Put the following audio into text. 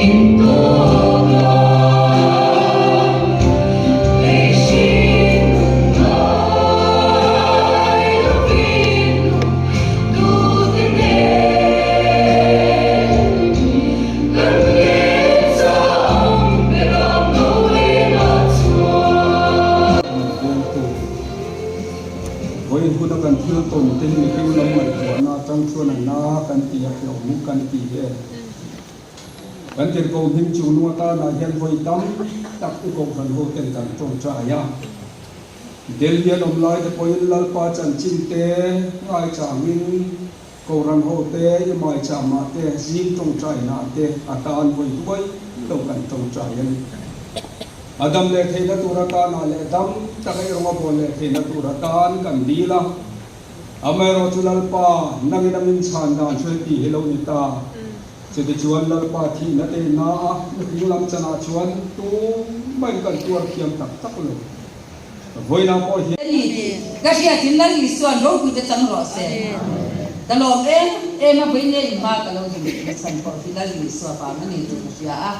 Vawiin huna kan thil tawn te hi mihring lam ngaihtuahna atang chuan a na kan ti a hlauhawm kan ti e. Kan tirhkoh hming chung nung atanah hian vawi tam tak i kohhran ho ten kan tawngtai a. Delhi an awm lai te pawhin Lalpa chanchin te ngaichangin Kohhran ho te, i maicham ah te, zing tawngtai nah te a tan vawi duai lo kan tawngtai a ni. A dam leh theihna tur atan ah leh dam taka i rawng a bawl leh theihna tur atan kan dil a. Amaherawh chu Lalpa, nangin a min chhan dan hre tih hi lo ni ta. Chutichuan Lalpa thihna te na a mihring lam chanah chuan tumah in kan tuar thiam tak tak lo. Vawiinah pawh hian. Ka ni tih ka hriatin Lal Isua'n ropui te chang rawh se. Ka lawm em em a, vawiin nge in hma ka lo ding tih na chhan pawh hi Lal Isua vang a ni tih ka hria a.